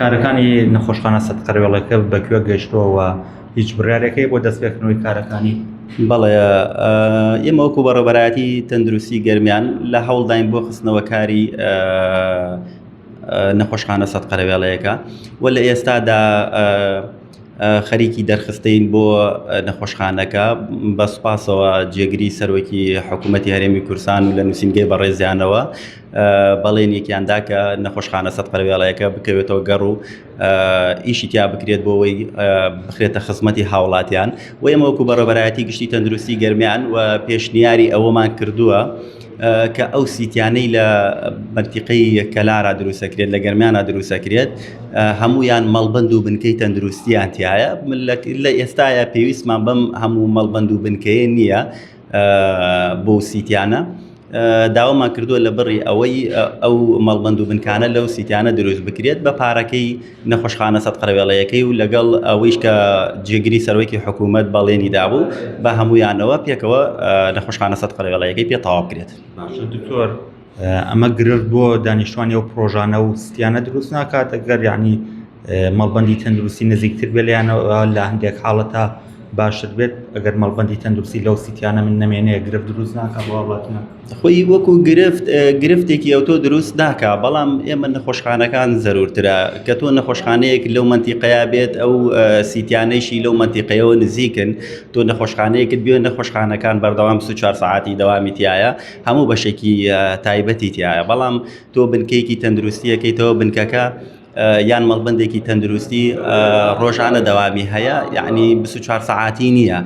کارەکانی نەخۆشخانە سەدقەرەوێڵەکە بە کوێ گەیشتووە و هیچ بڕیارێک هەیە بۆ دەستپێکردنەوەی کارەکانی؟ بەڵێ ئێمە وەکو بەڕێوەبەرایەتی تەندروستی گەرمیان لە هەوڵداین بۆ خستنەوە کاری نەخۆشخانە سەدقەرەوێڵەیەکە و لە ئێستادا خەریکی دەرخستەین بۆ نەخۆشخانەکە بە سوپاسەوە جێگری سەرۆکی حکوومەتی هەرێمی کوردستان و لە نووسینگەی بەڕێزیانەوە بەڵێنێکیان دا کە نەخۆشخانە سەد قەرەوێڵەیەکە بکەوێتەوە گەڕ و ئیشی تیا بکرێت بۆ ئەوەی بخرێتە خزمەتی هاوڵاتیان و ئێمە وەکو بەڕێوەبەرایەتی گشتی تەندروستی گەرمیان و پێشنیاری ئەوەمان کردووە کە ئەو سیتیانەی لە مەنتیقەی کەلارا دروستەکرێت لە گەرمیانە دروستەکرێت هەمویان مەڵبند و بنکەی تەندروستیان تایە لە ئێستاە پێویستمان بەم هەموو مەڵبند و بنکەیە نییە بۆ سیتیانە داوامان کردووە لە بڕی ئەوەی ئەو مەڵبند و بنکانە لەو سیتیانە دروست بکرێت بە پارەکەی نەخۆشخانە سەد قەرەوێڵەیەکەی و لەگەڵ ئەوەیش کە جێگری سەرۆکی حکوومەت بەڵێنی دابوو بە هەمویانەوە پێکەوە نەخۆشخانە سەد قەرەوێڵەیەکەی پێ تەواو بکرێت. باشە دکتۆر ئەمە گرفت بۆ دانیشتوانی ئەو پرۆژانە و ستیانە دروست ناکات ئەگەر یعنی مەڵبەندی تەندروستی نزیکتر بێ لێیانەوە لە هەندێک حاڵەتە باشتر بێت ئەگەر مەڵبەندی تەندروستی لەو سیتیانە من نەمێنێ گرفت دروست ناکە بۆ هاوڵاتیان خۆی وەکو گرفت گرفتێکی ئەوتۆ دروست ناکا بەڵام ئێمە نەخۆشخانەکان زەرورترە کە تۆ نەخۆشخانەیەک لەو مەنتیقەیە بێت ئەو سیتیانەیشی لەو مەنتیقەیەوە نزیکن تۆ نەخۆشخانەیەکت بێ نەخۆشخانەکان بەردەوام 24 سەعاتی دەوامی تایە هەموو بەشێکی تایبەتی تایە بەڵام تۆ بنکەیەکی تەندروستیەکەیتەوە بنکەکە یان مەڵبندێکی تەندروستی ڕۆژانە دەوامی هەیە یعنی 24 سەعاتی نییە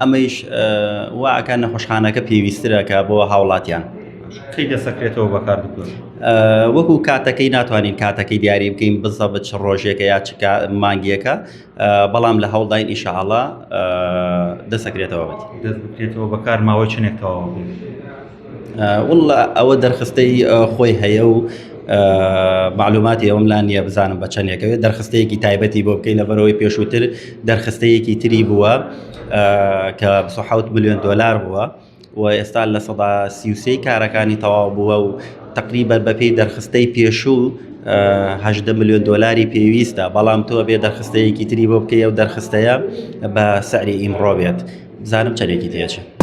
ئەمەیش وا ئەکا نەخۆشخانەکە پێویسترە کە بۆ هاوڵاتیان کەی دەسەکرێتەوە بەکار دکتۆر وەکو کاتەکەی ناتوانین کاتەکەی دیاری بکەین بزەبت چ ڕۆژێکە یا چ مانگیەکە بەڵام لە هەوڵداین ئیشاءاللە دەسەکرێتەوە بێت دەست بکرێتەوە بەکار ماوەی چنێک تەواو بێت واللە ئەوە دەرخستەی خۆی هەیە و معلوماتی ئەوم لا نییە بزانم بە چەندێکەوێت دەرخستەیەکی تایبەتی بۆ بکەین لەبەرەوەی پێشووتر دەرخستەیەکی تری بووە کە 27 میلیۆن دلار بووە و ئێستا لە سەدا 33 کارەکانی تەواو بووە و تقریبا بەپێی دەرخستەی پێشوو 18 میلیۆن دلاری پێویستە بەڵام تۆ بێ دەرخستەیەکی تری بۆ بکەی ئەو دەرخستەیە بە سعری ئیمڕۆ بێت بزانم چەندێکی تێچێت.